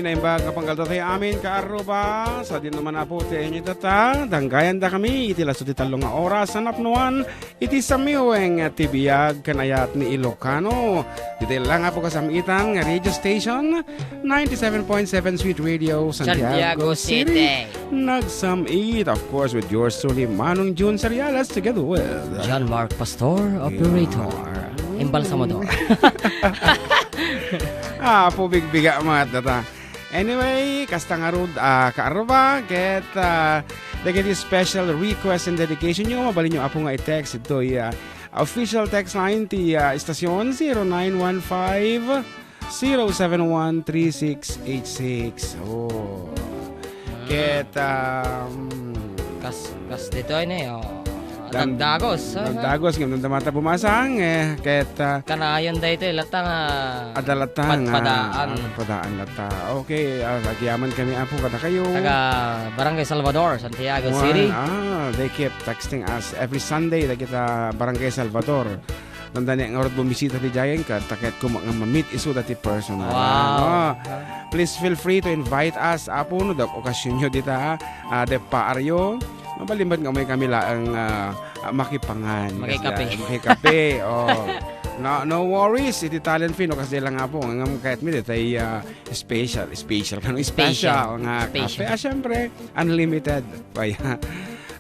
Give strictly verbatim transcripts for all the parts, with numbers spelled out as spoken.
Naimbag nga panggalda tayo amin, kaarruba, sa din naman apo ti inyo tata, danggayan da kami, iti laso ti tallo nga oras, a napnuan, iti samiweng ti biag, kanayat ni Ilocano. Dito lang apo kasamitan nga radio station, ninety-seven point seven Sweet Radio, Santiago Santiago City. City. Nagsam-it, of course, with yours truly, Manong Jun Seriales, together with John Mark Pastor, operator. Yeah. Embalsamador. Ah, pubigbiga mat data. Anyway, kasta ngarud, ah, kaarruba, ket, ah, dagiti special request and dedication nyo, mabalin nyo apo nga i-text ito, ah, official text line ti, ah, istasyon, zero nine one five, zero seven one three six eight six. Oh. Ket, um, kas, kas ditoy ni, oh. Dan-, dagdagos, ah. Dagdagos, ngem damdamata bumasang, eh, ket, ah, kanayon daytoy latta nga adda latta nga padpadaan. Ah, padpadaan latta. Okay, ah, agyaman kami, apo, kadakayo. Taga Barangay Salvador, Santiago City. Ah, they keep texting us every Sunday, dagita Barangay Salvador. Tanda ni ngarud bumisita ti Giant Cat, ta ket koma nga ma-meet isu dati personal. Wow. Ah, please feel free to invite us, apo, no, da okasion nyo dita, ah, de paaryo. Mabalin met nga umay kami laeng, ah, ah, makipangan. Makikape. Kasi, ah, makikape, oh. No, no worries, iti talent fee, no, kasi lang, apo, ngam kahit mi, detay, ah, special, special, kano, special. Special nga kape. Special. Ah, syempre, unlimited. Kaya,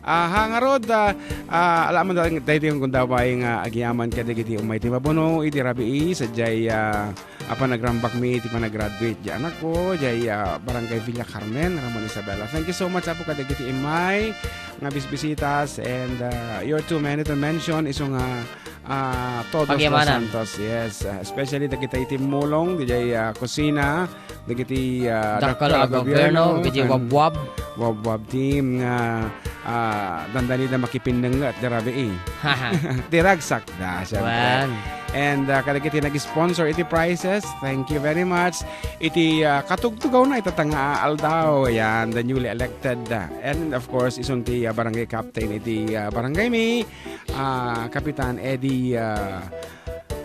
ah, ha, ngarud, ah, ah, alaman da, daytoy nga kunda pay nga agyaman kadagiti umay ti mabuno, iti rabii, sadiay, ah, a panagrambak mi iti panagraduate di anakko, diay, ah, Barangay Villa Carmen, Ramon Isabela. Thank you so much, apo, kadagiti immay nga bisbisitas and, ah, you're too many to mention, isu nga, ah, todos los santos. Yes, ah, especially dagiti iti mulong, diay, ah, kusina, dagiti, ah, dakkel a gobyerno, dagiti wabwab. Wabwab team nga, ah, dandani da makipinnengnget, di rabii. Di ragsak da, syempre. Wen. And, ah, kadagiti nag-sponsor iti prizes, thank you very much. Iti, ah, katugtugaw na ita nga aldaw, yan, the newly elected, ah, and of course, isun ti, ah, barangay captain iti, ah, barangay mi, ah, Kapitan Eddie, ah,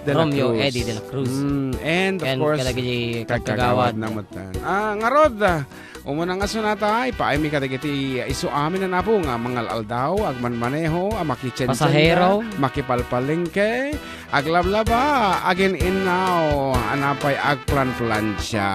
de la Romeo Cruz. Eddie de la Cruz. Mm, and of course, kadagiti kagkagawad. Kagkagawad na met. Ah, ngarud, ah, umuna nga sunata, ipaaymi kadagiti isu amin a napo nga mangal-aldaw, agmanmaneho, a makichenchen, pasahero, makipalpalengke, aglablaba, agin-innaw, a napay agplanplansia.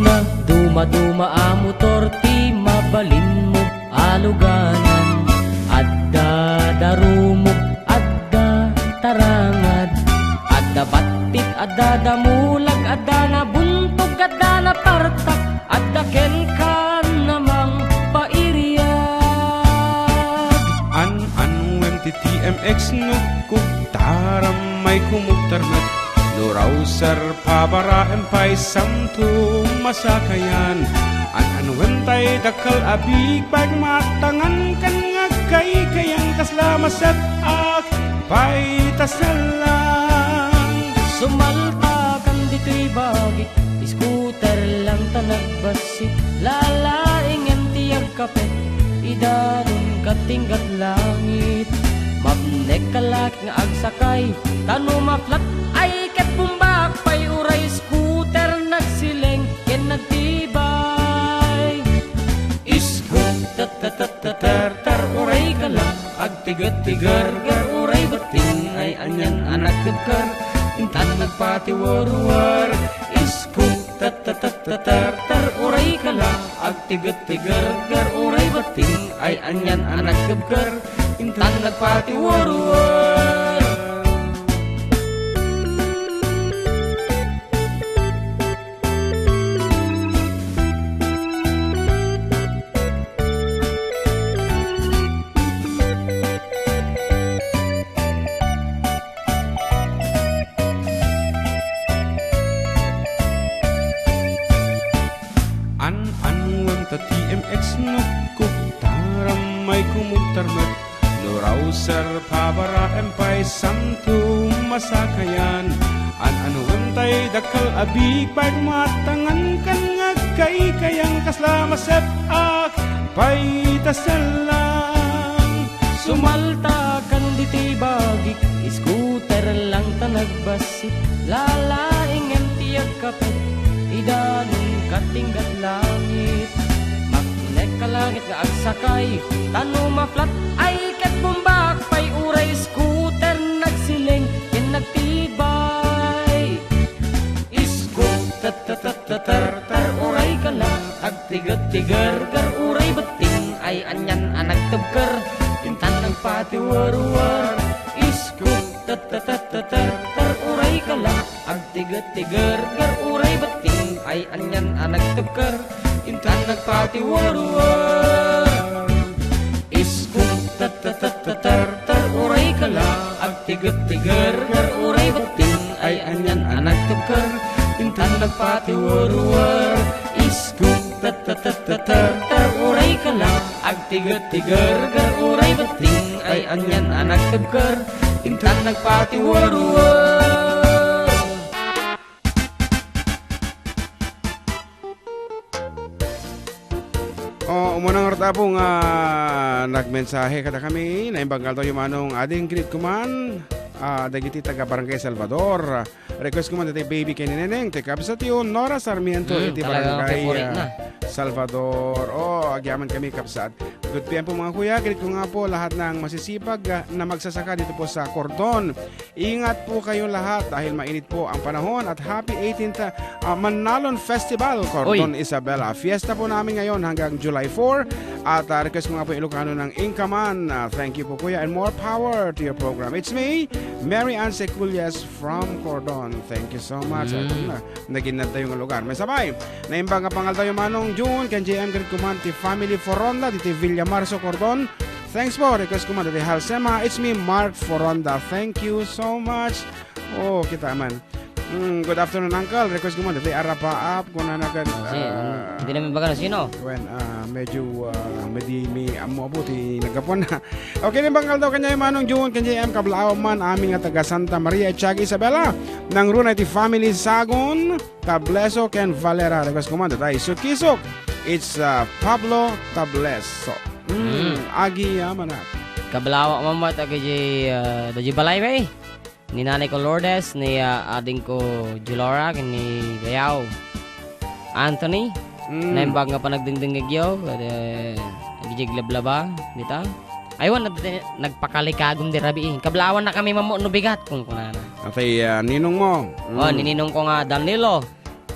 Nadumaduma a motor ti mabalinmo a luganan. Adda darumog, adda tarangad, adda battit, adda damulag, adda nabuntog, adda napartak, adda kenkan a mangpairiag. An-anuen ti T M X no kugtaram may kumugtar met, no rausar pabaraem pay santo masakayan. An-anuen tay dakkel a big bag matangan ken nga agkaykayan kasla maset-ak pay ta sellang. Sumalpakan ditoy bagik, scooter lang ta nagbassit. Lalaingen ti agkapet, idanun ket inggat langit. Mapnek a laki nga agsakay, ta no maplat ay ket bumbak pay uray scooter nagsileng ken nagtibay. Iskut, tet, tet, tet, tet, ter, ter, uray kala, agtiget ti gerger, uray betting ay anian a nagkebker, intan nagpatiwerwer. Iskut, tet, tet, tet, tet, ter, ter, uray kala, agtiget ti gerger, uray betting ay anian a nagkebker, intan nagpatiwerwer. An-anuem ta T M X no kugtaram may kumugtar met, no Browser, pabaraem pay, samtum masakayan. An-anuem tay dakkel a big bike, matangan kan nga agkaykayang kasla masep-ak pay ta sellang. Sumalta kan diti bagik, scooter lang ta nagbassit. Lalaingem ti agkapit, idanun katinggat langit. Maknek ka langit nga agsakay, ta no ma-flat ay ket bumbak pay uray scooter nagsiling ken nagtibay. Iskut, tet, tet, tet, tet, ter, ter, uray ka lang, agtiget ti gerger, uray betting, ay anian a nagtebker, intan nagpatiwerwer. Iskut, tet, tet, tet, tet, ter, ter, uray ka lang, agtiget ti gerger, uray betting, ay anian a nagtebker, intan nagpatiwerwer. Iskut, tet, tet, tet, tet, ter, ter, uray ka lang, agtiget ti gerger, uray betting, ay anian a nagtebker, intan nagpatiwerwer. Iskut, tet, tet, tet, tet, ter, ter, uray ka lang, agtiget ti gerger, uray betting, ay anian a nagtebker, intan nagpatiwerwer. O, umuna ngarud, Apo, nga nagmensahe kadakami, naimbag nga aldaw, Manong, ading greet ko man, ah, dagiti taga Barangay Salvador. Request ko man dagiti baby ken ni Neneng, ti kabsatyo, Nora Sarmiento, Mm, iti talaga Barangay, favorite ah, na. Salvador. O, agyaman kami, kabsat. Good P M po, mga kuya. Greet ko nga po lahat ng masisipag, ah, na magsasaka dito po sa Cordon. Ingat po kayo lahat dahil mainit po ang panahon at happy eighteenth, ah, Manalon Festival, Cordon Uy. Isabela. Fiesta po namin ngayon hanggang July four. At, ah, request ko nga po Ilocano ng Inkaman. Ah, thank you po, Kuya, and more power to your program. It's me, Mary Ann Secullas from Cordon. Thank you so much. Mm. Ayan na, naging na tayo nga lugar. May sabay, naimbag nga pangaldaw, Manong June, ken J M, greet ko man ti family Foronda, diti Villa Marso, Cordon. Thanks po. Request ko man dagiti Halsema. It's me, Mark Foronda. Thank you so much. Oh, kita man. Mm, good afternoon, Uncle. Request ko man dagiti Arapaap. Kunana ken, Ah, si, ah, mm, hindi namin baga na sino. When, ah, medyo, ah, madi-, mi-, ammo apo ti naggapuan na. Okay, naimbag nga aldaw kaniak, Manong June, ken J M, kablaaw man amin nga taga Santa Maria, Atiaga, Isabela. Nangruna iti family Sagon, Tableso, ken Valera. Request ko man dagiti Sukisok. It's, ah, Pablo Tableso. Mm, Mm. Agi, ah, manak. Kablaaw man met, agi, ah, dagiti balay, bay. Ni nanay ko Lourdes, ni, ah, ading ko Julora, ken ni Bayaw Anthony. Mm. Naimbag nga panagdengdengngegyo, eh, agi, lablaba, dita. Aywan, nag-, nagpakalikagum di rabii. Kablaawan na kami, mamo, no bigat, kun kunana. Atay, ah, ninong mo. Mm. Oh, ni ninong ko nga Danilo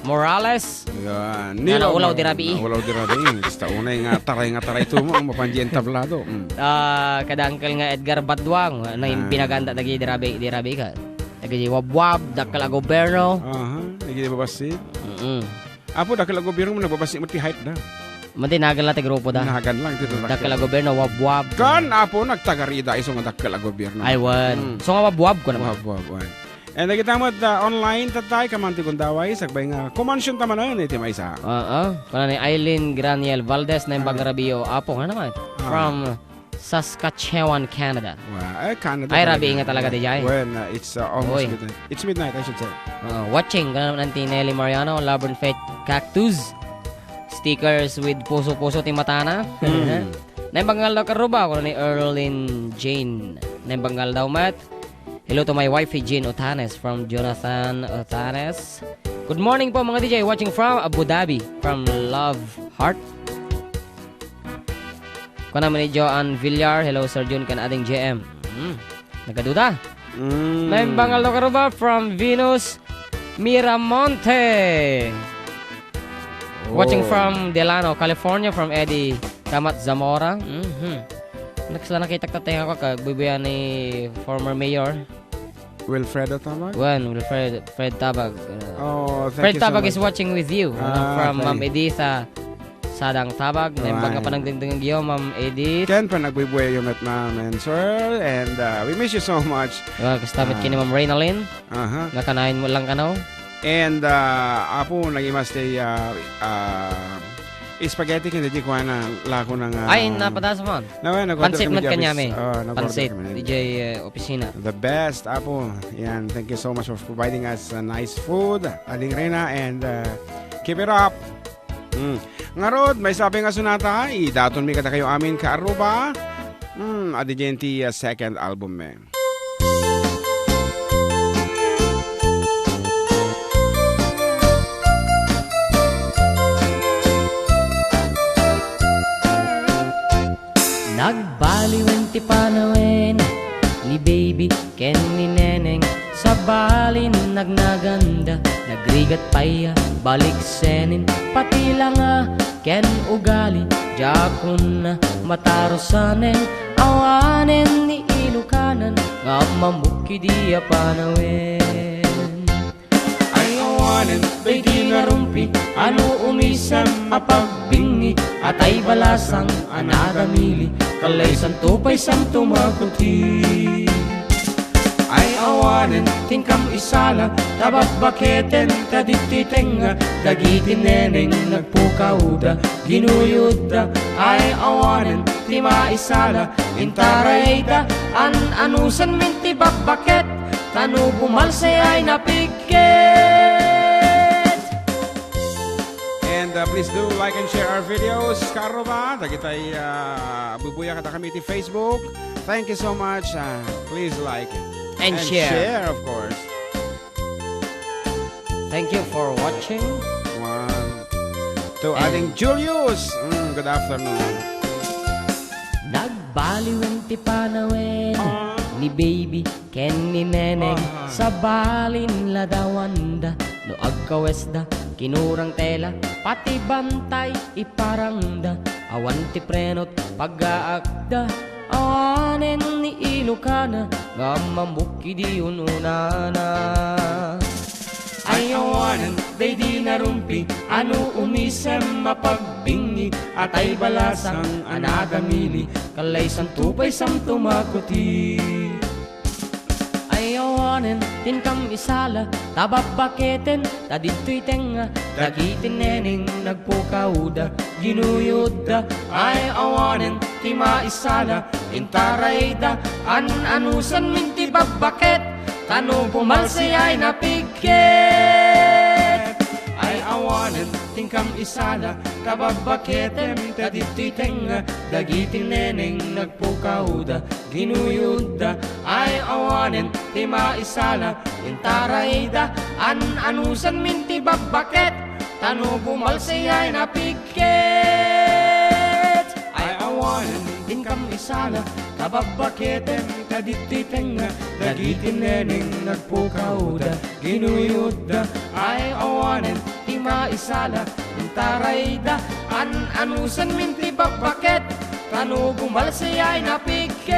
Morales. Yan. Nga naulaw di rabii. Naulaw di rabii. Basta unay nga taray nga taray to mo, mapanji entablado. Mm. Ah, kada uncle nga Edgar Baduang, na yung Ah. binaganda dagi di rabii, di rabii ka. Dagi di wabwab, dakkel a gobyerno. Aha, dagi di babasi. Mm-mm. Apo, dakkel a gobyerno mo, nagbabasi mo ti height na. Madi, nagan lang ti grupo da. Nagan lang ti Dakkel a gobyerno, wabwab. Kan, apo, nagtagarida iso nga dakkel a gobyerno. Ay, wan. Mm. So nga wabwab ko naman. Wabwab, wan. And nakita mo, uh, online tatay, kaman ti gundaway, sagbay nga, kumansyonta manen, iti maysa. Oo. Kuna ni Eileen Graniel Valdez, na yung Ah. Baga Rabio, apo, nga naman. Ah. From Saskatchewan, Canada. Wow. Eh, Canada Ay, talaga. Rabi nga talaga, di jay. When, uh, it's, uh, almost Oy. midnight. It's midnight, I should say. Uh, watching, ka naman, Auntie Nelly Mariano, Love and Faith Cactus. Stickers with puso-puso ti matana. Hmm. Naimbag nga aldaw, karuba, kuna ni Erlyn Jane. Naimbag nga aldaw met. Hello to my wife, Jean Otanes, from Jonathan Otanes. Good morning po, mga D J, watching from Abu Dhabi, from Love Heart. Kuna man ni Joanne Villar, hello, Sir Jun, kan ading J M. Hmm. Nagaduda. Mm. Naimbag nga aldaw, karuba, from Venus Miramonte. Watching Oh. from Delano, California, from Eddie Kamat Zamora. Mhm. Next lang nakitak tatay ako, kag bubuyan ni former mayor. Wilfredo Tabag? Wen, Wilfred, Fred Tabag. Uh, Oh, thank Fred you so Tabag much. is watching with you. Ah, From thank Ma'am Editha Sadang Tabag. Naimbag nga Right. panagdengdengngegyo, Ma'am Edith. Ken panagbubuyayo met, ma'am and sir. And, uh, we miss you so much. Well, kastamit Ah. kini Ma'am Reynalyn. Aha. Nga kanayon mo lang kanaw. And, uh, apo, nagimas ti, uh, uh, Spaghetti, ken di kuana, lako na nga, Ay, um, napadas man. Na, well, nag-order Pansit kami man di kanya, office. Me. Oh, nag-order Pansit, kami. D J, eh, opisina. The best, Apo. Yan, thank you so much for providing us, uh, nice food, Ading Reyna, and, uh, keep it up. Mm. Ngarud, may sabi nga sunata, idaton mi kadakayo amin, Kaaruba. Mm, adi dyan ti, uh, second album, eh. Nagbaliwen ti panawen ni Baby ken ni Neneng, sabalin nagnaganda, nagrigat pay a baliksenen, pati langa ken ugali, diakon a matarusanen, awanen ni Ilokanan nga mamukki di a panawen. Ay awanen, daydi narumpi, ano umisem a pagbingi, atay balasang a nadamili, kalay santo pay santo makuti. Ay awanen, tinkam isala, ta babbaketen, ta ditoy tengnga, dagiti neneng nagpukawda, ginuyodda. Ay awanen, ti maisala, intarayda, an-anusanmin ti babbaket, ta no bumalsay ay napigket. And, uh, please do like and share our videos. Kaaruba, dagitay, uh, bubuya kadakami iti Facebook. Thank you so much. Uh, please like And And share. share, of course. Thank you for watching. One. To And Ading Julius. Mm, good afternoon. Nagbaliwen ti panawen Ah. ni Baby ken ni Neneng, Ah. sabalin ladawanda no agkawesda, kinurang tela, pati bantay iparangda, awan ti prenot pagaakda, awanen ni Ilokana nga mamukki di ununana. Ay awanen, daydi narumpi, ano umisem a pagbingi, atay balasang a nadamili, kalay santo pay santo makuti. Ay awanen, tinkam isala, ta babbaketen, ta ditoy tengnga, dagiti neneng nagpukawda, ginuyodda. Ay awanen, ti maisala, intarayda, an-anusanmin ti babbaket, ta no bumalsay ay napigket. Ay awanen, tinkam isala, ta babbaketem, ta ditoy tengnga, dagiti neneng nagpukawda, ginuyodda. Ay awanen, ti maisala, intarayda, an-anusanmin ti babbaket, ta no bumalsay ay napigket. Ay awanen, tinkam isala, ta babbaketem, ta ditoy tengnga, dagiti neneng nagpukawda, ginuyodda. Ay awanen, ti maisala, intarayda, an-anusanmin ti babbaket, ta no bumalsay ay napigket.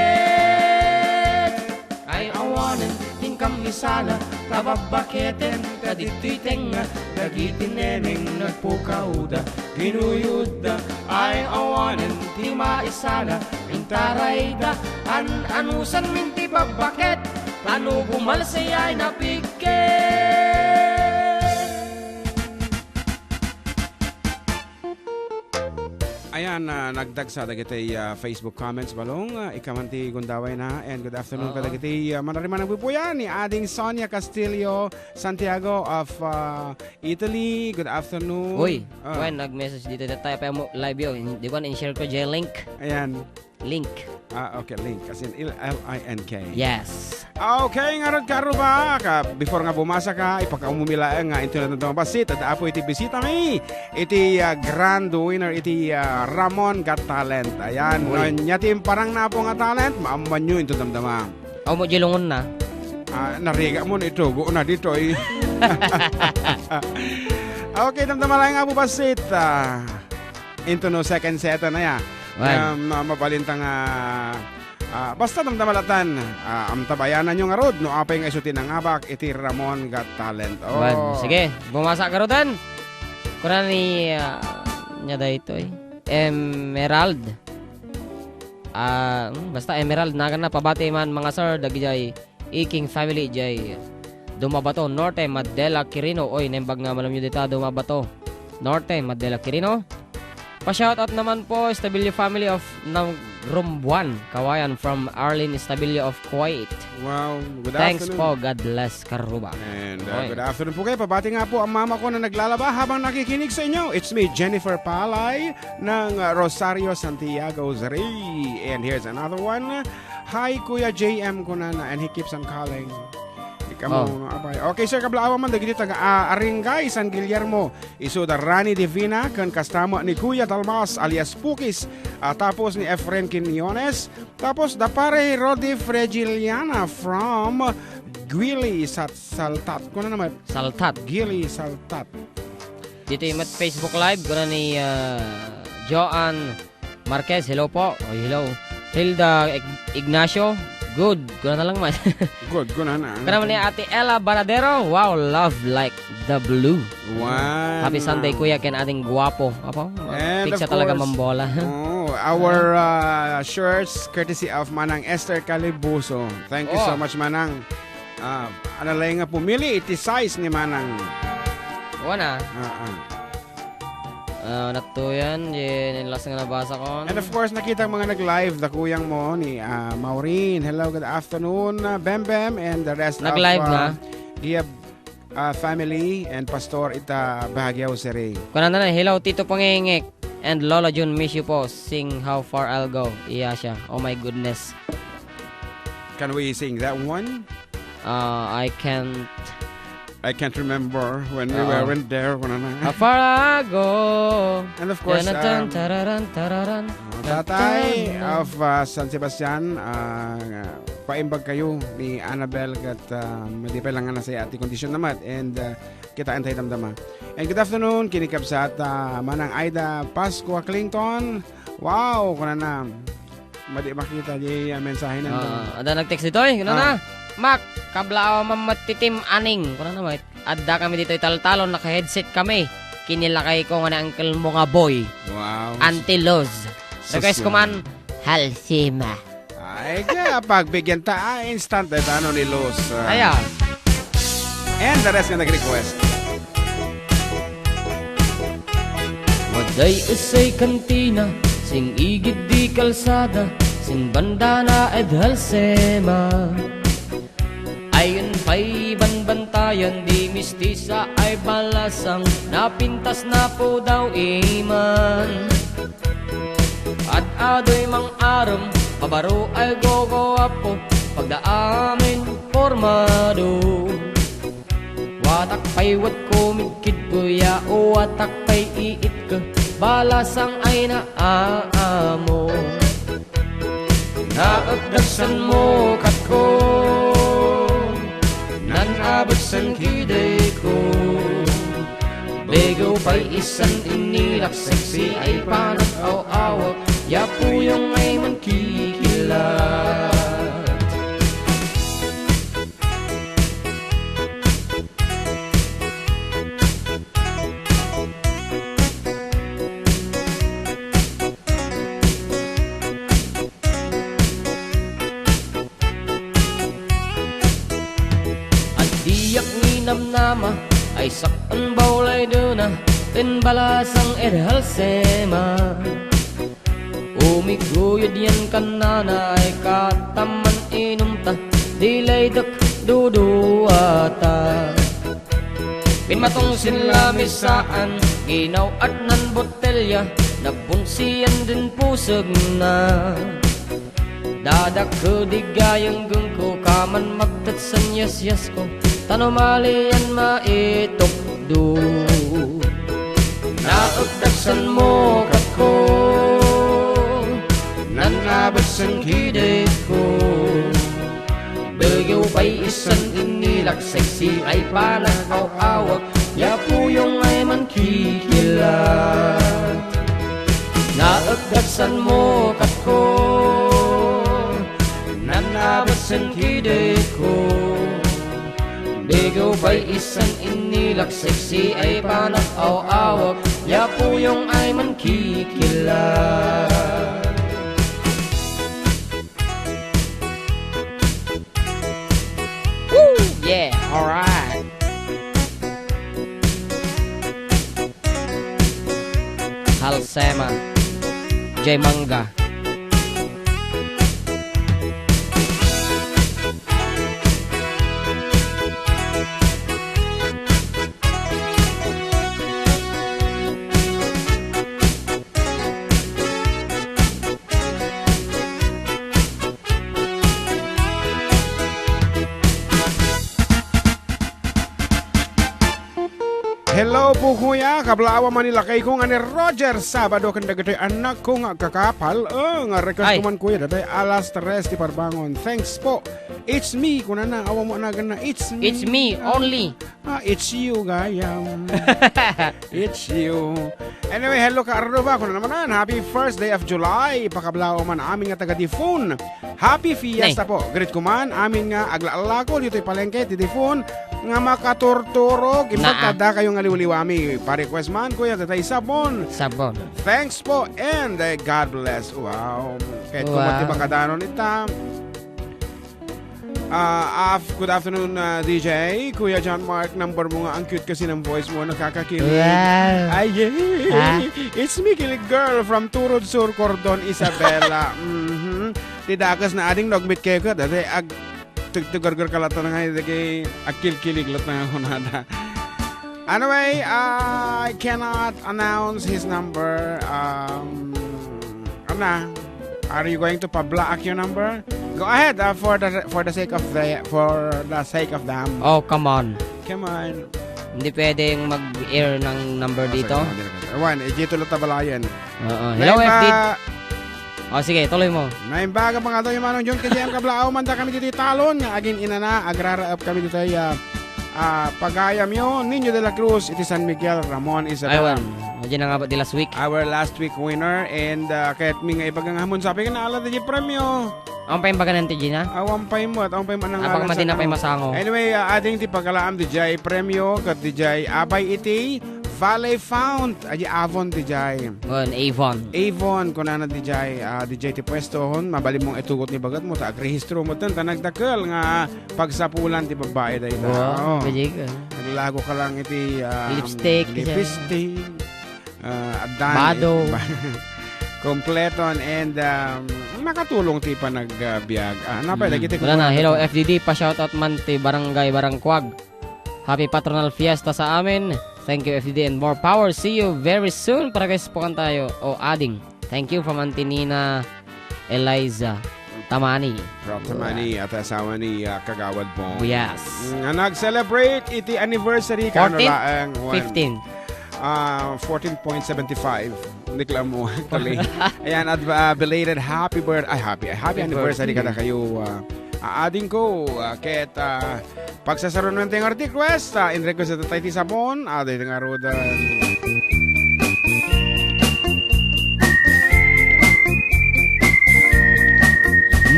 Ay awanen, tinkam isala, ta babbaketem, ta ditoy tengnga, dagiti neneng nagpukawda, ginuyodda. Ay awanen, ti maisala, intarayda, an-anusanmin ti babbaket, ta no bumalsay ay napigket. Ayan, ah, nagdagsa dagiti, ah, Facebook comments, Balong. Ah, ikaman ti gundaway na. And good afafternoon Oo. kadagiti, ah, manariman a bubuya ni Ading Sonia Castillo Santiago of, ah, Italy. Good afternoon. Uy, Ah. wen, nag-message dito tayo. Pay mo live yo. In-, di ko na in-share ko, J link. Ayan. Link. Ah, okay, link. As in, L I N K. Yes. Okay, ngarud, Kaaruba, ka, before nga bumasa ka, ipakaumumi laeng nga inton natay nga bassit, adda apo iti bisita mi, iti, ah, grand winner, iti, ah, Ramon Got Talent. Ayan, Uy. no, nia ti imparang na apo nga talent, maammanyo inton damdama. Aw mo, jilungon na. Ah, nariga mo na ito, buo na dito, eh. Okay, damdama laeng apo bassit, ah. Into no second set na ya. Wen. Nga, ma-, mabalinta nga, ah, basta damdama latan, ah, amtabayananyo ngarud no apay nga isu ti nangabak iti Ramon Got Talent. Oh. Wen. Sige, bumasa ka ruten. Kuna ni, ah, nia daytoy. Emerald. Ah, hmm, basta Emerald, naganna, pabati man, mga sir, dagijay Iking family jay Dumabato Norte, Madela Quirino. Oy, naimbag nga malem yo dita, Dumabato Norte, Madela Quirino. Pa-shoutout naman po, Estabilio family of Nagrumbuan, Kawayan, from Arlene Estabilio of Kuwait. Wow, good Thanks afternoon. po, God bless, Karuba. And, uh, Oy. good afternoon po kayo. Pabati nga po ang mama ko na naglalaba habang nakikinig sa inyo. It's me, Jennifer Palay ng, uh, Rosario, Santiago, Zari. And here's another one. "Hi, Kuya J M," kunana, and he keeps on calling. Ikaw Oh. mo, no, abay. Okay, sir, kablaawan man, dagiti taga, ah, Aringay, San Guillermo. Isu da Rani Divina, ken kastama ni Kuya Dalmas alias Pukis, ah, tapos ni Efren Quiñones, tapos da pare Rodi Fregiliana from Guili, Sat-, Saltat. Kuna naman? Saltat. Guili, Saltat. Dito yung mat Facebook Live, kuna ni, ah, Joanne Marquez, hello po. Oh, hello. Hilda Ig-, Ignacio, good. Kuna na lang man. Good, kuna na. Kana man ni Ate Ella Banadero, wow, love like the blue. Wow. Happy Sunday, Kuya, ken ading guwapo. Apo, And pizza of talaga course, mambola. Oh, our, uh, shirts courtesy of Manang Esther Calibuso. Thank you so Oh. much, Manang. Ah, ano lang nga pumili, iti size ni Manang. Wana. Ah, ah. Ah, natto yan, yan yung last nga nabasa ko. And of course, nakita ang mga nag-live, da kuyang mo ni, ah, Maureen. Hello, good afternoon, ah, Bem Bem, and the rest Nag-live of, ah, na? Giab, ah, family and Pastor ita Baguio City. Kuna na na, hello, Tito Pangengek and Lola June, miss you po. Sing How Far I'll Go. Iya siya. Oh my goodness. Can we sing that one? Uh, I can't I can't remember when we Oo. weren't there, kuna na. How far I go. And of course, Tan-tan, um, tararan, tararan. uh, tatay Tan-tan. of, uh, San Sebastian, uh, paimbag kayo ni Annabel ket, uh, madi pay lang nga nasaya ti kondisyon namat and, uh, kita entay damdama. And good afternoon, kinikabsat, uh, Manang Aida Pascua Clinton. Wow, kuna na. Madi makita di, ah, mensahe na. Ah, ada nag-text ditoy, kuna Ah. na. Mak, kablaaw man met ti Team Aning. Kuna na, met. Adda kami ditoy taltalon, naka-headset kami. Kinilakay ko nga ni Uncle mo nga boy. Wow. Auntie Luz. Request ko man, Halsima. Ay, kaya pagbigyan ta, ah, instant, eh, tano ni Luz, ah. Aya. And the rest nga nag-request. Waday essay kantina, sing igid di kalsada, sing bandana ed Halsema. Ayon pay banbantayan di mistisa ay balasang napintas na pudaw iman. Ad-adoy mang-arem, pabaro ay gogoapo, pagdaamin pormado. Watak pay wetko midkidko ya, watak pay iitko, balasang ay naamo. Naagdagsanmo katko, nan-abetsen kideko. Begew pay isan inilak sexy ay panag-aw-awak, ya puyong ay mankikilat. Addiak ninamnama ay sak-en bawlaydena, ten balasang ed Halsema. Umiguyod yan kanana ay katamman inumta, di laydek duduata. Pinmatong sin lamisaan, ginaw-at nan botelya, nabunsian din pusegna. Dadakkel di gayanggengko, kaman magtatsan yasyasko, ta no malian maitukdo. Naagdagsanmo katko, nan-abetsen kideko. Begew pay isan inilak sexy ay panag-aw-awak, ya puyong ay mankikilat. Naagdagsanmo katko, nan-abetsen kideko. Begew pay isan inilak sexy ay panag-aw-awak, ya puyong ay mankikilat. Woo! Yeah, alright. Hals Tema. Jay Mangga. Hello po, kuya. Kablaawam man ni lakay ko nga ni Roger Sabado ken dagitoy anak ko nga agkakapal. Oh, nga request Ay. ko man, kuya, daytoy alas tres ti parbangon. Thanks po. It's me, kunana, awan mo anaganna. It's me. It's me only. Ah, it's you, gayam. It's you. Anyway, hello, Kaardo ba? Kuna naman, happy first day of July. Pakablaaw man amin nga taga Difun. Happy Fiesta Nay. po. Greet ko man, amin nga aglaalako ditoy palengke, ti Difun, nga makaturturog. Imbag Naa. ta dakayo nga liwliwami. Pa-request man, kuya, tatay Sabon. Sabon. Thanks po and, eh, God bless. Wow. Kahit Wow. kumati makadanon ita. Ah, af-, good afternoon, ah, D J. Kuya John Mark, number mo nga, ang cute kasi ng voice mo, nakakakilig. Wow. Ay, yay! Ah. It's me, Kilig Girl, from Turod Sur, Cordon, Isabela. Mhm. Ti dakes na ading nagmit kayo ka, dati ag-, tug-, tugargar ka latta nga, dati agkilkilig latta nga kunada. Anyway, I cannot announce his number. Um, Anna, are you going to pablaak your number? Go ahead, uh, for the, for the sake of the, for the sake of them. Oh, come on. Come on. Hindi pwedeng mag-air ng number Ah, dito? sorry, hindi na pwede. Ewan, eh, dito lang tabalayan. Oo. Hello, Naiba- F D. Oh, sige, tuloy mo. Naimbaga mga to yung Manong John, kasi ang kablaaw man da kami dito talon, nga agin inana, agraraap kami dito, ah, ah, pagayam yo, Niño de la Cruz, iti San Miguel, Ramon, Isabela. Aywan. Diyan na nga ba di last week? Our last week winner, and, ah, kahit mi nga ibaga nga hamon, sabi nga naala di premyo. Ang pa yung baga ng T G na? Awan pa yung mat, awan pa yung manang Apang alam mati sa na pa yung ano. masango. Anyway, ah, ading ti pagkalaam di jay premyo, kat di jay abay iti Valley Fount, adi Avon di jay. Ngon, Avon. Avon, kunana di jay, ah, di jay ti pwesto, hon, mabalin mong itugot ni bagat mo, ta agrehistro mo, tan, ta nagdakel nga pagsapulan ti babae, dayta. Wow, Oo. galing, ah. Naglago ka lang iti, ah, Lipstick, lipstick, ah, addan, Bado. eh, ba-, kompleton, and, um, makatulong ti panagbiag. Ah, napay, Hmm. dagiti Wala na. kumuna Hello, to. F D D, pa-shoutout man ti Barangay Barangkwag. Happy Patronal Fiesta sa amin. Thank you, F D D, and more power. See you very soon. Para guys, pukan tayo. O, ading. Thank you from Auntie Nina Eliza Tamani. From Tamani at asawa ni, ah, Kagawad Bong. Yes. Nga nag-celebrate iti anniversary, kano Fourteen? laeng, Juan? Fifteen. Ah, fourteen point seven five. Hindi ko lang mo, actually. Ayan, at, ah, belated happy birth-, ay, happy, happy Happy anniversary birthday. kada kayo, ah, ah, ading ko, ah, ket, ah, Pagsasarunan ti nga request, ah, in request iti tay ti sabon, ah, daytoy nga rudan.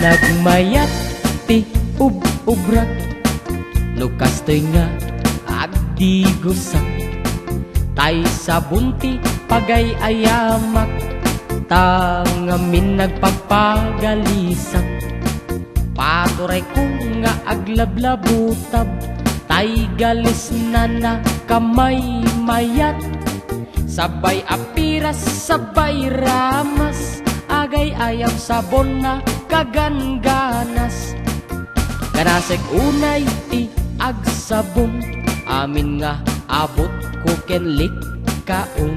Nagmayat ti ub-ubrak, no kastoy nga agdigusak. Tay sabon ti pagay-ayamak, ta ngamin nagpagpagalisak. Paturayko nga aglablabutab, tay galisnana kamaymayat. Sabay a piras, sabay ramas, agay-ayam sabonna kagangganas. Ganasek unay ti agsabon, amin nga abutko ken likkaon.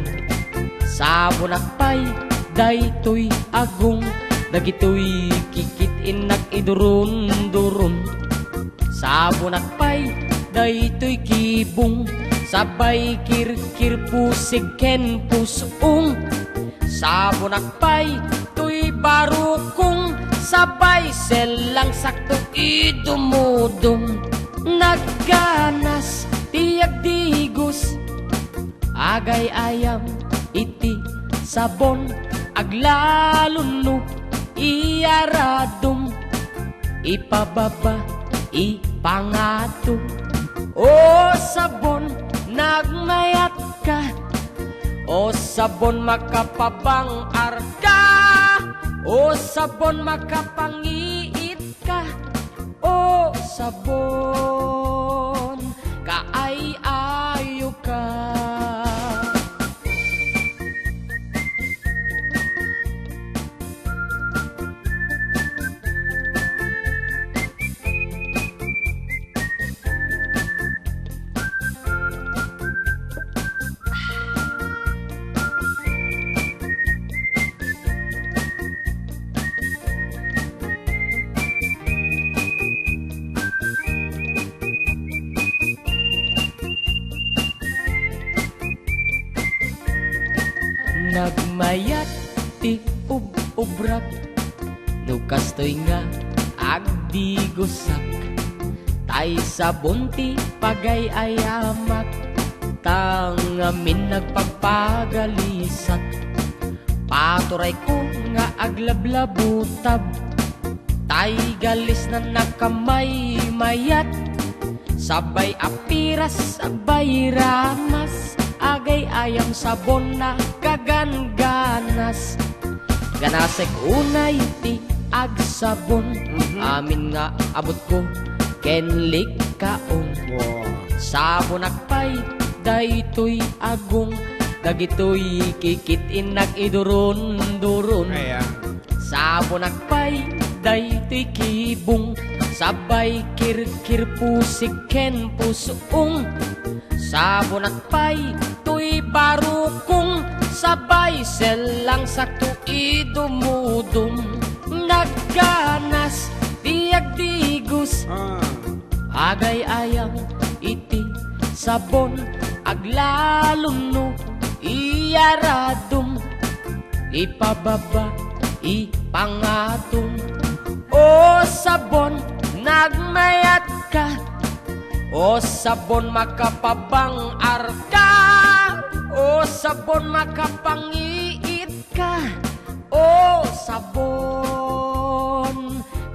Sabonak pay daytoy agong, dagitoy kikit-innak idurunduron. Sabonak pay daytoy kibong, sabay kirkir pusig ken pusong. Sabonak pay toy barukong, sabay sellang sakto idumudong. Nagganas ti agdigus, agay-ayam iti sabon, aglalunno iyaradum, ipababa, ipangato. O sabon, nagmayatka. O sabon, makapabang-arka. O sabon, makapangiitka. O sabon, kaay-ayoka. Mayat ti ub-ubrak, no kastoy nga agdigosak. Tay sabon ti pagay-ayamak, ta ngamin nagpagpagalisak. Paturayko nga aglablabutab, tay galisna nakamaymayat. Sabay a piras agbayramas, agay-ayam sabon nakagangganas. Ganasek unay ti agsabon, Mhm. amin nga abutko ken likkaon. Wow. Sabonak pay daytoy agong, dagitoy kikit-innak iduron-duron. Ayan. Sabonak pay daytoy kibong, sabay kirkirpusik ken pusong. Sabonak pay toy barukong, sabay sellang sakto idumudum. Nagganas ti agdigos. Ah. Agay-ayam iti sabon, aglalo no iyaradum. Ipababa, ipangatum. O sabon, nagmayat ka. O sabon, makapabang-ar ka. O sabon, makapangiit ka. O sabon,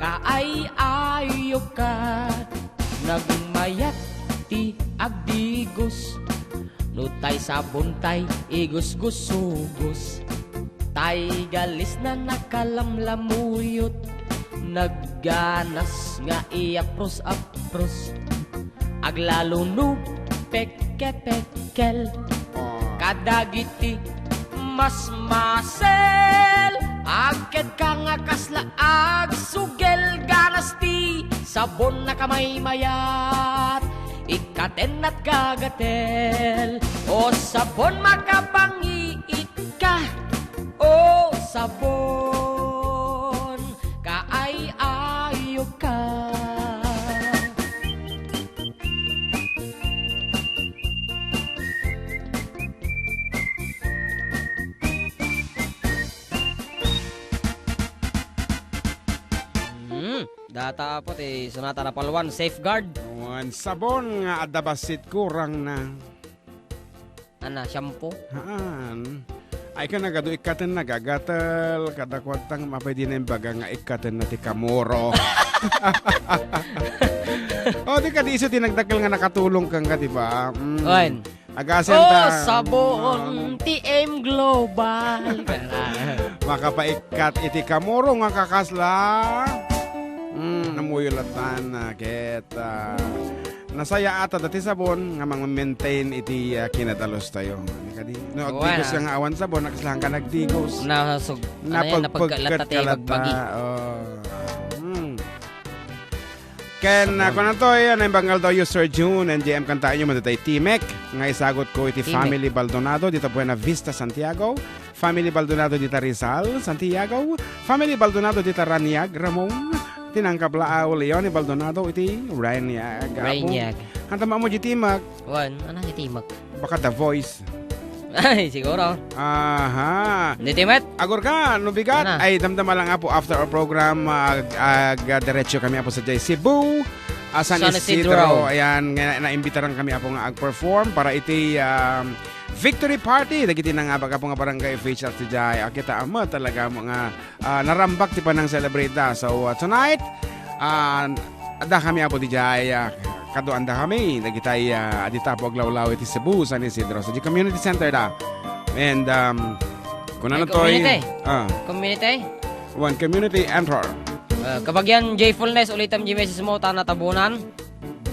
kaay-ayo ka. Nagmayat ti agdigos. No tay sabon tay igusgusugos. Tay galisna nakalamlamuyot. Nagganas nga iyapros-apros. Aglalo no pekepekkel. Kadagiti masmasel. Agket ka nga kasla agsugel, ganas ti sabon nakamaymay-at. Ikkaten at gagatel. O sabon, makapangiit ka. O sabon, kaay-ayo ka. Hmm, data apo ti Sonata Napalwan, Safeguard. Wen sabon nga adda bassit kurangna. Ana, shampoo? Haan. Ay ka nagadu ikkaten nagagatel, kada kuwagtang mapay di na imbaga nga ikkaten na ti kamuro. O, di ka di isu ti nagdakkel nga nakatulong kang ka, di ba? Mm. Wen. Agasen Oh, ta. sabon, T M Global. Makapaikkat iti kamuro nga kakasla. Mm, namuyo latan, ah, ket, ah, nasayaat a dati sabon nga mang-maintain iti, ah, kinadalos tayo. Kadi, no, Wana. agdigos ka nga awan sabon, nakaslahan ka nagdigos. Nasug-, ano yan, Napagpagkat napagkalat ka ti latta. bagbagi. Oh. Hmm. Ken, ah, Sabon. kunan to, eh, ano yung bangal daw yung Sir June and J M kantaan nyo, madadayag Timek, nga isagot ko iti Timek. Family Baldonado, dito Buena Vista, Santiago. Family Baldonado dita Rizal, Santiago. Family Baldonado dita Raniag, Ramon. Tinangkab laaw, Leonie Baldonado iti Raniag. Apo. Raniag. Anta maamo di Timek? Wan, ano si Timek? Baka The Voice. Ay, siguro. Aha. Hindi, Timek. Agor ka, no bigat. Ano? Ay, damdama lang, apo, after our program, ag-, ag-, diretso kami, apo, sa J C Cebu, ah, San San Isidro. Isidro. Ayan, nga, naimbitaran kami, apo, nga ag-perform para iti, um, victory party dagiti nangabak, apo, nga barangay officials ti jay. Ah, kita, ama, talaga mo nga, ah, narambak ti panang-celebrate da. So, ah, tonight, ah, adda kami, apo, di jay, ah, kaduanda kami dagitay, ah, adita, apo, aglawlaw iti Cebu, San Isidro. So, di community center da. And, um, kunana Ay, toy, community. ah. Community? One community and her. Ah, kabagyan, Jayfulness, ulitam di message mo, ta natabunan.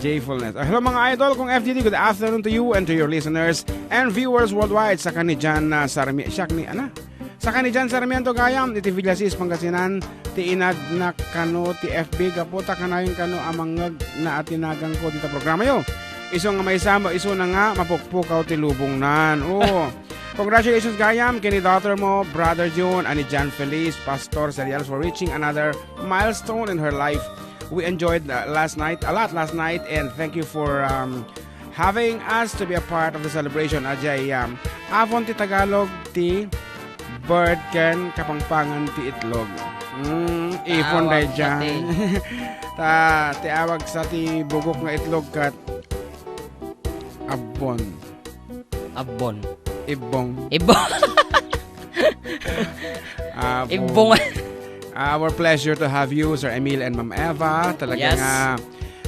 Jayfulness. Ah, hello, mga idol kong F G D. Good afternoon to you and to your listeners and viewers worldwide. Saka ni Jan, ah, Sarmi-, siak ni, ana? Saka ni Jan Sarmiento gayam, iti Villasis, Pangasinan, ti inadnak kano ti F B, gapu ta kanayon kano a mangngeg na a tinagangko dita programayo. Isu nga maysa, isu na nga mapukpukaw ti lubongnan. Oo. Congratulations gayam, ken ni daughter mo, Brother June, and ni Jan Feliz, Pastor Serial, for reaching another milestone in her life. We enjoyed, uh, last night, a lot last night, and thank you for, um, having us to be a part of the celebration. Ajay, um, Avon ti Tagalog ti bird ken kapangpangan ti itlog. Mm, ipon Awag daydiay. Sa ti Ta, ti awag sa ti bugok nga itlog kat abbon. Abbon. Ibbong. Ibbong. Abbon. Ibbong. Ah, our pleasure to have you, Sir Emil and Ma'am Eva. Talaga Yes. nga,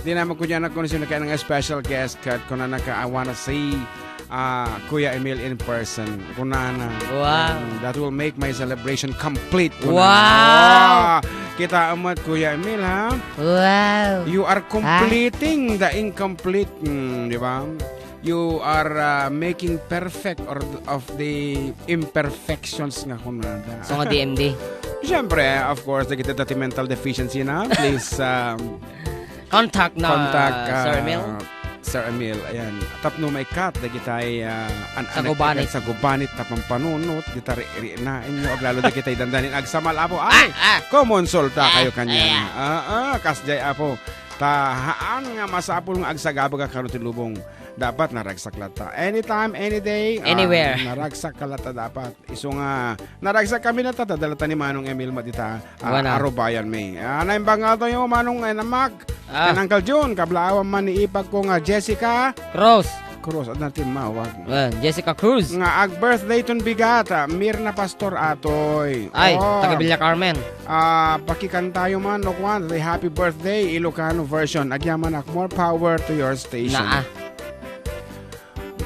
di naman ko dyan ako sino kaya ng special guest kat kung na naka, I wanna see ah, Kuya Emil in person. Kunana. Wow. Mm, that will make my celebration complete. Kunana. Wow. Ah, kita amat, Kuya Emil, ha? Wow. You are Ah. completing the incomplete, mm, di ba? You are, ah, making perfect or of the imperfections nga kunada. So nga D M D. Siyempre, of course, dagiti dati mental deficiency na, please, um, Contact na, Contact, Sir ah, Emil. Sir Emil, ayan. Tapno maikat, dagitay, ah, an-, Sa anekdot gubanit. Sa gubanit, tapang panunot, dita ri-, ri-, na inyo, aglalo dagitay dandanin, agsamal, Apo. Ay, Ah, ah. kumonsulta Ah, kayo kanya. Ayan. Ah, ah, kasjay, Apo. Ta, haan nga masapul nga agsagabag a kano ti lubong. Dapat naragsak latta. Anytime, any day, ah, Anywhere. naragsak ka latta dapat. Isu nga, naragsak kami na tata, dalata ni Manong Emil Madita, ah, Wala. Arubayan mi. Ah, naimbag nga tayo, Manong, eh, Namak. Ah. Ken Uncle Jun, kablaawan man ni ipag ko nga Jessica Cruz. Cruz, adda ti mawag. Eh, Jessica Cruz. Nga ag-birthday ton bigat, ah, Mirna Pastor Atoy. Ay, Oh. taga Villa Carmen. Ah, pakikantayo man, no, kwan, the happy birthday, Ilocano version. Agyamanak, more power to your station. Naa.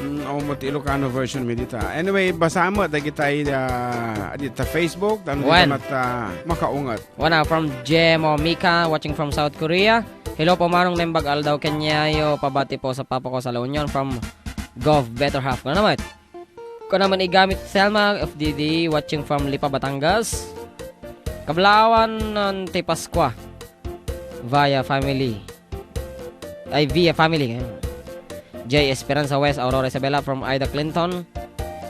Mm, o, mo ti Ilocano version mi dita. Anyway, basa mo, dagitay, ah, dita Facebook, tano Wen. dita mat, ah, makaungat. Wana, from Jemo Mika, watching from South Korea. Hello po, Manong, naimbag aldaw kenyayo, pabati po sa papa ko sa La Union from Gov Better Half. Kuna naman? Kuna naman igamit Selma, F D D, watching from Lipa, Batangas. Kablaawan ti Pascua via family. Ay, via family. J Esperanza West, Aurora Isabela from Ida Clinton.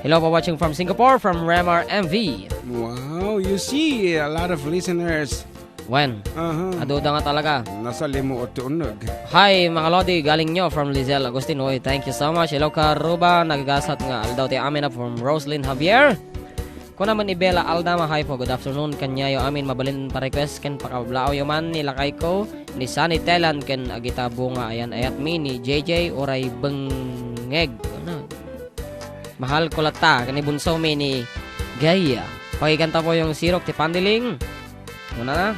Hello po, watching from Singapore, from Remar M V. Wow, you see, a lot of listeners. Wen, Aha. aduda nga talaga. Nasa limuot ti uneg. Hi, mga lodi, galing nyo from Lizelle Agustin. Uy, thank you so much. Hello, Karuba, nagagasat nga aldaw ti amin na from Roslyn Javier. Kuna man ni Bella Aldama, "Hi po, good afternoon." Kanyayo amin mabalin pa-request ken pakablaaw yo man ni lakay ko, ni Sunny Telan ken Agita Bunga. Ayan, ayat mi ni J J uray Bengeg. Ano? Mahal ko latta, ken ni Bunso mi ni Gaya. Pakikanta po yung sirok ti Pandiling. Una na.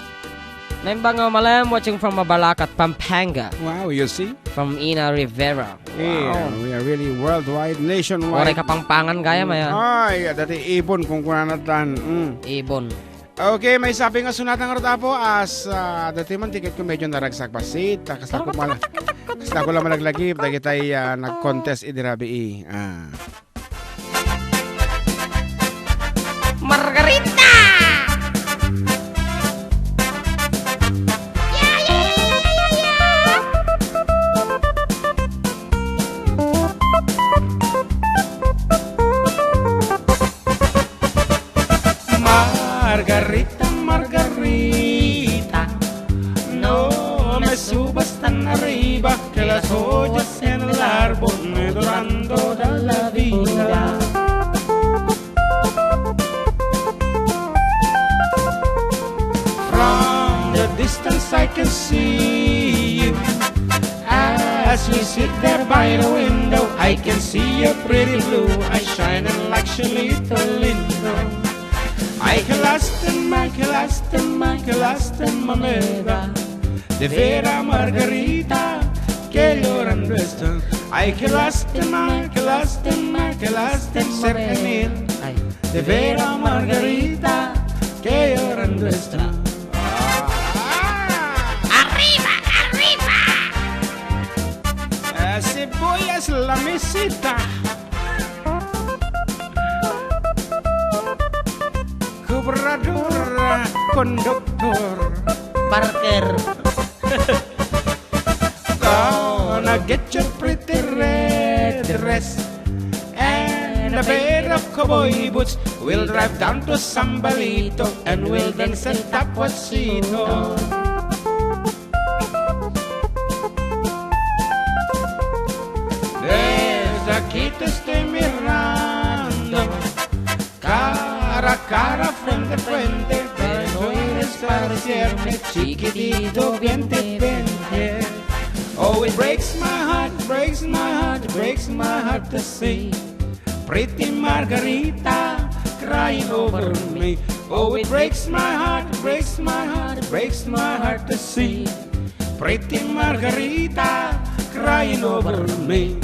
Naimbag nga umalem, watching from Mabalacat, Pampanga. Wow, you see? From Ina Rivera. Yeah, Wow. we are really worldwide, nationwide. Oray Kapampangan gayam, aya. Ay, dati ibon kung kunana tan. Mm. Ibon. Okay, may sabi nga sunatan nga rutapo as, ah, dati man ticket ko medyo naragsak basit. Ah, kasla ko mala-, kasla ko lang malaglagip. Dagitay, ah, nag-contest idi rabii. Ah. Margarita! Margarita, Margarita, no me subas tan arriba, que las joyas en el árbol me duran toda la vida. From the distance I can see you. As we sit there by the window, I can see your pretty blue eyes shining like Cholito Lindo. Ay, que lástima, que lástima, que lástima me da. De vera Margarita, que lloran nuestra. Ay, que lástima, que lástima, que lástima, Sir Emil. Ay. De vera Margarita, que lloran nuestra. Arriba, arriba! Eh, sibuyas, lamisita. Kubrador, konduktor. Parker. Gonna get your pretty red dress and a pair of cowboy boots. We'll drive down to Sambalito and we'll dance in Tapwasito. There's a Quitos de Miranda, Caracas. Cara frente frente, pero eres para siempre, chiquitito, veinte veinte. Oh, it breaks my heart, breaks my heart, breaks my heart to see pretty Margarita crying over me. Oh, it breaks my heart, breaks my heart, breaks my heart to see pretty Margarita crying over me.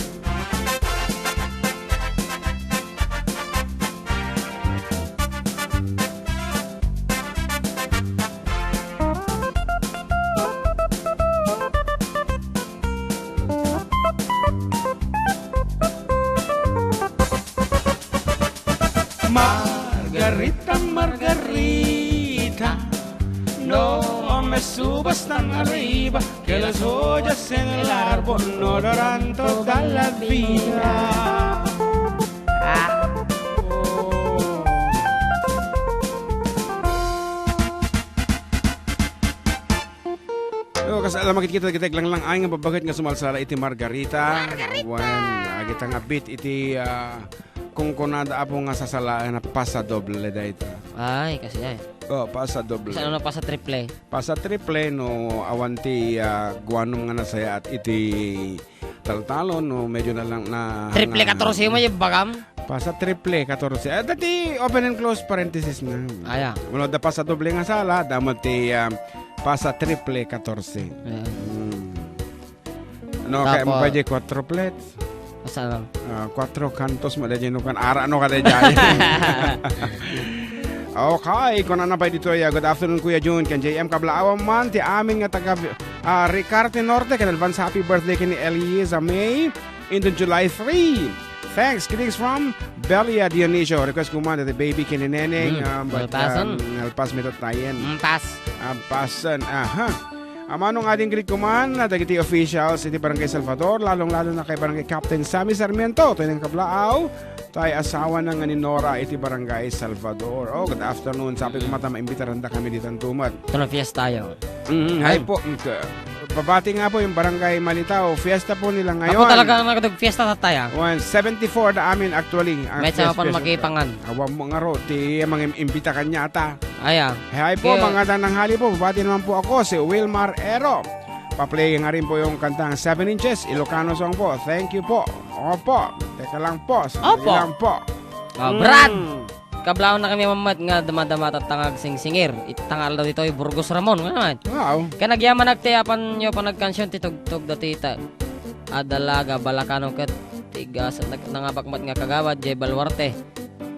Margarita, Margarita, no me subas tan arriba, que las joyas en el árbol no darán toda la vida. Ah. Oh, kasla met kita, kita lang lang ay nga babaket nga sumalsala iti Margarita. Margarita! Wen, agita nga beat iti, ah, kunkunada, Apo, nga sasalaen a pasodoble dayta. Ay, kasi ay. Oh, pasodoble. Saan na pasotriple? Pasotriple no awan ti, ah, guanom nga nasayaat iti taltalon, no medyo na lang na Triple hangan. Katorse mo yung bagam? Pasotriple katorse. Ah, dati open and close parenthesis na. Aya. Wala da pasodoble nga sala, damo ti, ah, pasotriple katorse. Ayan. Hmm. No, kaya mo Tapos, pa di quadruplets? Saan? Ah, cuatro cantos mo, dayjay no kan ara no ka dayjay. Okay, kuna na pa dito ya. Good afternoon, Kuya Jun. Ken J M Kablaawan man, ti amin nga taga, ah, Ricarte Norte, ken advance happy birthday ken Eliza May. Into July three. Thanks, greetings from Belia Dionisio. Request ko man, the baby ken Neneng, Mm, um, but, Malpasan. Um, Malpas, Mitatayen. Mm, pas. Ampasan, aha. Amano nga din greet ko man, ah, dagiti officials iti Barangay Salvador, lalong-lalo na kay Barangay Captain Sammy Sarmiento, Toy ng Kablaaw, tay asawa na nga ni Nora iti Barangay Salvador. Oh, good afternoon. Sabi ko Mm. mata, maimbitaran da kami ditan tumat. Ito na fiesta tayo. Mm, Ay. Hi po. Mm, ka-, babati nga po yung Barangay Malitao. Fiesta po nila ngayon. Ako talaga ang nakatag-fiesta sa tayo. One seventy-four da amin actually. Ang May fiesta, sama pa fiesta. Makipangan. Awan mo nga ro, ti mga im-, imbita kanya ata. Aya. Hi po, Kaya mga tananghali po. Babati naman po ako, si Wilmar Ero. Pa-play nga rin po yung kantang Seven Inches, Ilocano song po. Thank you po. Opo. Teka lang po. Sandali Opo. lang po. Oh, Mm. Brad! Kablaon na kami mamat nga damadama tattangag singsingir. Itangal daw ditoy Burgos Ramon. Nga naman. Wow. Kaya nagyaman nagtiyapan nyo pa nagkansyon ti tugtog dati ta. Adalaga, Balakano ket tigas nag-, nangabakmat nga kagawad, Jay Baluarte.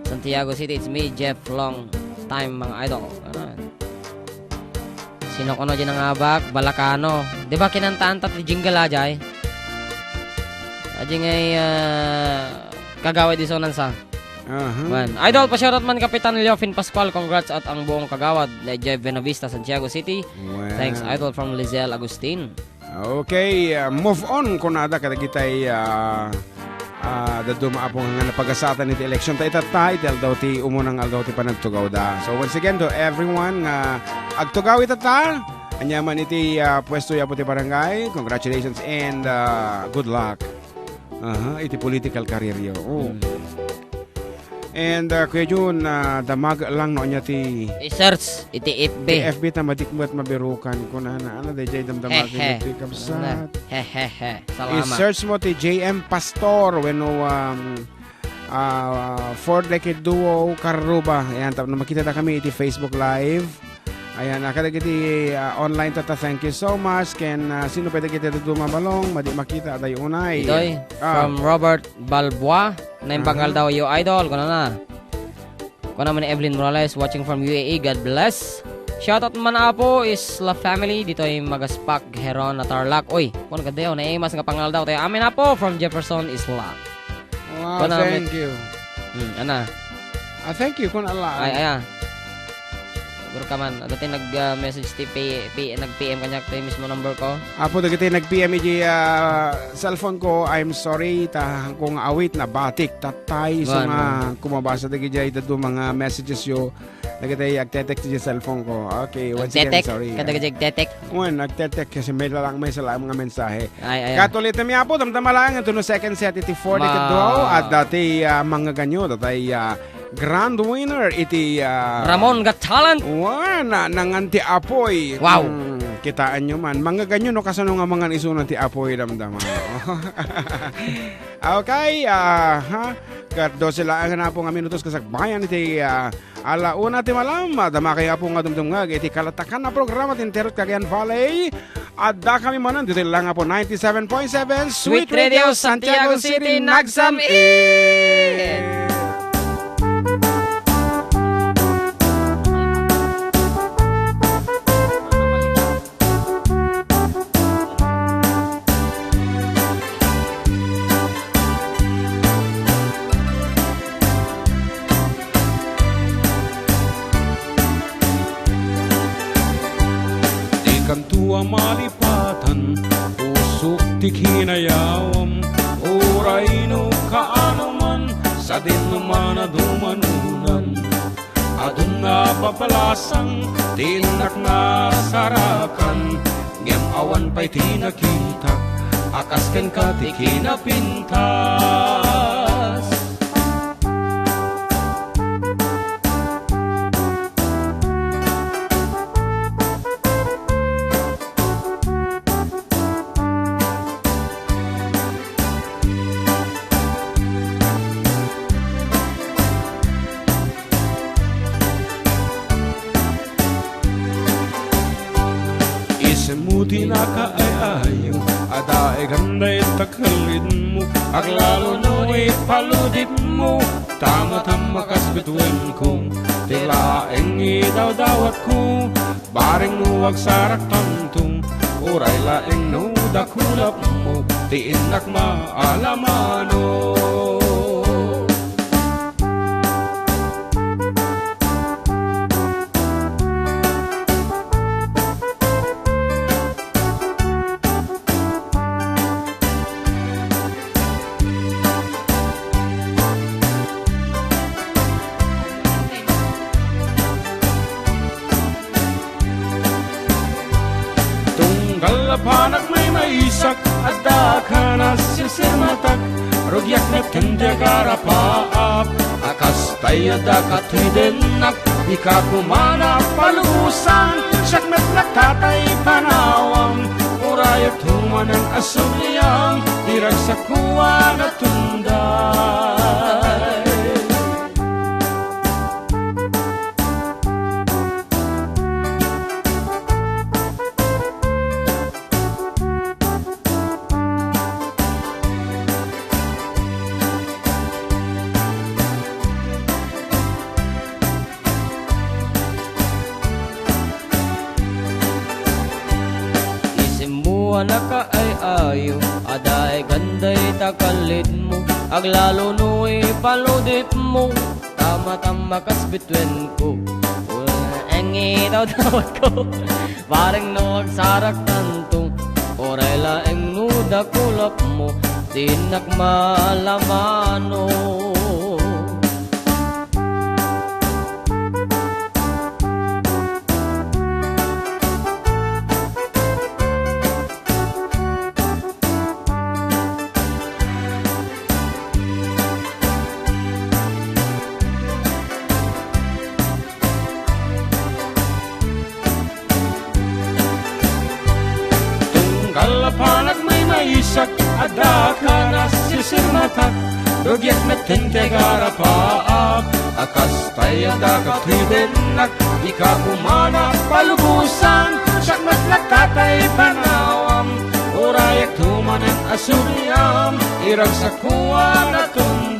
Santiago City, it's me, Jeff Long Time, mga idol. Ano? Sino kono di nangabak? Balakano. Di ba kinantaan ta ti jingle, ajay? Ajay ngay, ah, kagawad iso nan sa. Aha. Wen. Idol, pa-shoutout man Kapitan Leofin Pascual. Congrats at ang buong kagawad. Ni Jeff Benavista, Santiago City. Wow. Thanks, idol, from Lizelle Agustin. Okay, ah, move on kunada kadagitay, ah, ah, dadduma, Apo, nga napagasatan iti eleksyon. Ta itatta, iti aldaw ti umunang aldaw ti panagtugawda. So once again to everyone nga agtugaw itatta, ania man iti, ah, puesto, Apo, ti barangay, congratulations and, ah, good luck. Aha, iti political career yo. Oh. Hmm. And, uh, Kuya Jun, uh, damag lang no anya ti I-search iti F B. Ti F B ta madikmet mabirukan ko na, na, ano, dayjay damdama He, he. Ti kabsat. He, he, he. Salamat. I-search mo ti J M Pastor wenno, um, uh, Four Decade Duo Carruba. Ayan, tapno makita na kami iti Facebook Live. Ayan, ah, kadagiti, ah, online tata, thank you so much. Ken, ah, sino pwede kita dumabalong? Madi makita, adayo unay. Itoy, Ah. from Robert Balboa. Naimbag nga Aha. aldaw yo, idol. Kuna na. Kuna man ni Evelyn Morales, watching from U A E. God bless. Shoutout man, Apo, is La Family. Ditoy Magaspak, Heron, na Tarlac. Uy, kun kadayo, naimas nga pangaldaw tayo. Amin, Apo, from Jefferson, Isla. Wow, Kuna thank met- you. Hmm, ana. Ah, thank you, kun ala. Ay, aya. Siguro ka man. Dati nag, ah, message ti P-, P-, nag-P M kanya ti mismo number ko. Apo, dagiti nag-P M iti, ah, cellphone ko, I'm sorry, ta ko nga awit, nabatik, tatay, so Wan. nga kumabasa dagiti ay dadu mga messages yo, dagiti agtetext iti cellphone ko. Okay, once again, Agtetek? Sorry. Kada gajag tetek? Wan, nagtetext kasi may lalang, may salam nga mensahe. Ay, ay, ay. Katulitan mi, Apo, damdama lang, ito no second set, iti four, Ma- iti duo, at dati, ah, mga ganyo, datay, ah, Grand winner iti, ah, Ramon Got Talent. Wen, na, nangan ti apoy. Wow. Hmm, kitaenyo man. Mangngeganyo no kasano nga mangan isuna ti apoy, damdama. Okay, ah, ha? Ket dose laeng nga apo nga minutos kasagbayan iti, ah, ala una ti malam. Damakayo apo nga dumdumngeg iti kalatakan a programa ti Inter ket Cagayan Valley. Adda kami manen ditoy lang nga po ninety-seven point seven Sweet Radio Santiago City, nagsam-it. Dikanto a malipatan, pusok ti kinayawam. Uray no kaano man, sadin no manadum a nunan. Adun a papalasang ti innak nasarakan, ngem awan pay ti nakitak a kas kenka ti kinapintas. Isemmo ti nakaay-ayo a daegan dayta kellidmo, aglalo no ipaludipmo, tama-tama kas bituen ko, ti laeng idawdawatko. Bareng no agsaraktanto, uray laeng no dakulapmo, ti innak maalamano. Tunggal a panagmaymaysak, adda ka nasisirmatak, rugiak met ken ti agarapaap, a kas tay adda ka ti dennak, dika koma napalubosan, siak met nagtatay panawam, urayek to manen a suliam, iragsak ko a natunday. Isemmo a nakaay-ayo a daegan dayta kellidmo, aglalo no ipaludipmo, tama-tama kas bituen ko. Eng idawdawatko, bareng no agsaraktanto, uray laeng no dakulapmo, ti innak maalamano. Tunggal a panagmaymaysak, adda ka nasisirmatak, rugiak met ken ti agarapaap, a kas tay adda ka ti dennak, dika koma napalubosan, siak met nagtatay panawam, urayek to manen a suliam, iragsak ko a natunday.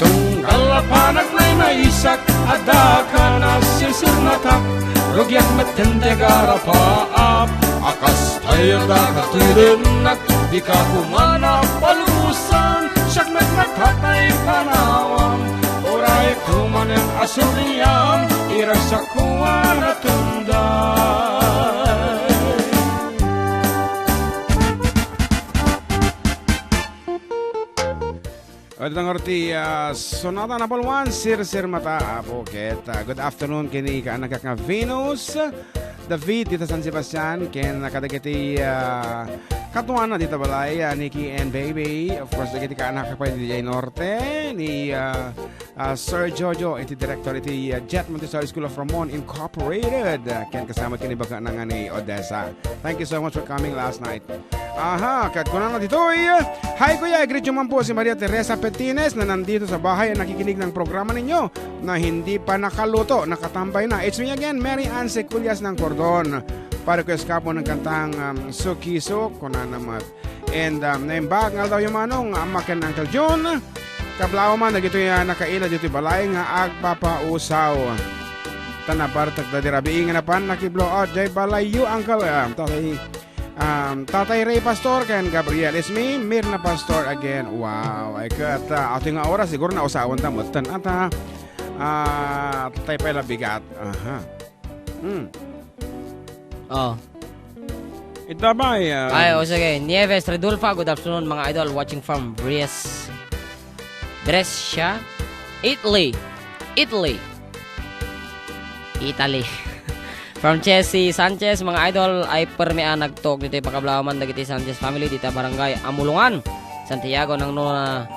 Tunggal a panagmaymaysak, adda ka nasisirmatak, rugiak met ken ti agarapaap, a kas tay adda ka ti dennak, dika koma napalubosan, siak met nagtatay panawam, urayek to manen a suliam, iragsak ko a natunday. Adda ngarud ti, ah, Sonata Number One, Sirsir Mata, Apo, ket, ah, good afternoon ken ni kaanak nga Venus David dita San Sebastian, ken kadagiti, ah, katuana dita balay, ah, Nikki and Baby. Of course, dagiti kaanak pay diay Norte, ni, ah, ah, Sir Jojo, iti director iti, ah, Jet Montessori School of Ramon Incorporated, ah, ken kasama ken ni bakana nga ni Odessa. Thank you so much for coming last night. Aha, ket kunana ditoy, "Hi, kuya, i-greet yo man po si Maria Teresa Petines na nandito sa bahay ang nakikinig ng programa ninyo na hindi pa nakaluto, nakatambay na. It's me again, Mary Ann Seculias ng Cordon. Pa-request ka po ng kantang, um, Suki Suk," kunana met. And, um, naimbag nga aldaw yo manong, Ama ken Uncle Jun. Kablaw man, dagitoy, ah, nakaila ditoy balay nga agpapausaw. Ta nabartek da di rabii nga napan nakiblow out jay balay yo, Uncle, ah, Tatay Um, Tatay Ray Pastor ken Gabriel. It's me, Mirna Pastor again. Wow, ay ket, ah, ato nga oras, siguro nausawan ta met. Ata, ah, tay pay la bigat. Aha. Hmm. Oh. Ita ba, ah, Ay, o sige. Nieves Redulfa, good afternoon, mga idol. Watching from Bres-, Brescia, Italy. Italy. Italy. From Chessy Sanchez, mga idol, ay permi a nagtuok ditoy pakablawan dagiti Sanchez family dita Barangay Amulongan, Santiago, nang runa,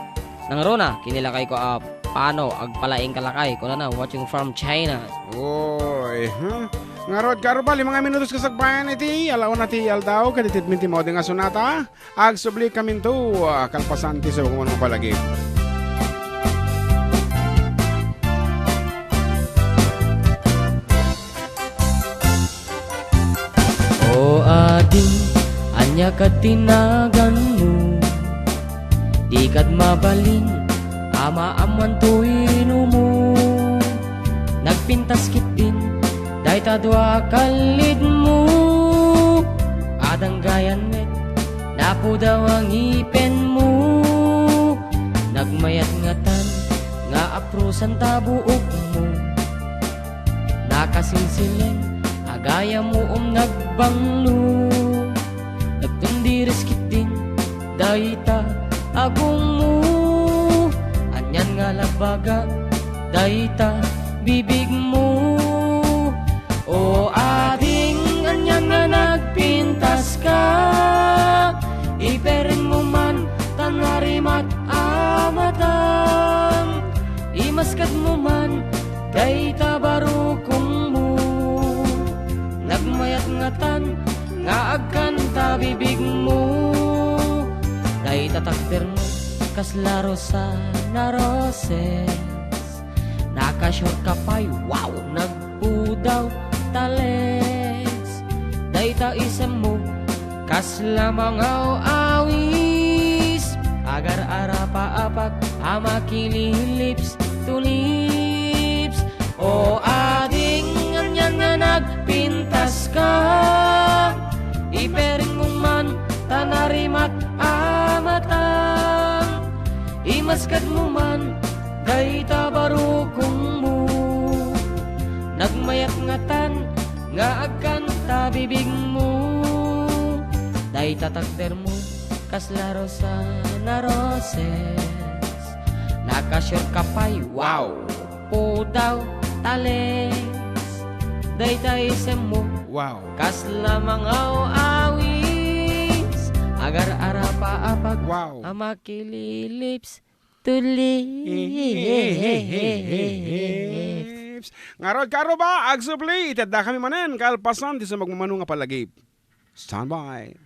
nang runa, kinilakay ko a pano agpalaing kalakay, kunana, watching from China. Oy, ha? Ngarud, karuba, lima nga minutos kasagbayan iti, ala una ti aldaw, kadititmin ti maudi nga sonata. Agsubli kaminto, ah, kalpasan ti subong nga palagip. O ading, ania kad ti naganmo? Di kad mabalin a maammoan toy numo. Nagpintas ketdin dayta dua a kallidmo. Adanggayan met napudaw a ngipenmo. Nagmayat ngatan nga aprosan ta buokmo. Nakasilsileng a gayammo om nagbanglo. Nagtundiris ketdin dayta agongmo. Anian nga labaga dayta bibigmo. O ading, anian nga nagpintaska? Iperengmo man ta narimat a matang. Imaskadmo man dayta barukongmo. Nagmayat ngatan nga agkanta bibigmo. Dayta takdermo kasla Rosana Roses. Nakasure ka pay, wow, nagpudaw ta legs. Dayta isemmo kasla mangaw-awis. Agar-arapaapak a makililips to lips. O ading, anian nga nagpintaska? Iperengmo man ta narimat a matang. Imaskadmo man dayta barukongmo. Nagmayat ngatan nga agkanta bibigmo. Dayta takdermo kasla Rosana Roses. Nakasure ka pay, wow, pudaw ta legs. Dayta isemmo, wow, kasla mangaw-awis. Agar-arapaapak, wow, a makililips to lips. Ngarud, karuba, agsubli, iti addakami manen kalpasan ti sumagmamano nga palagip. Standby.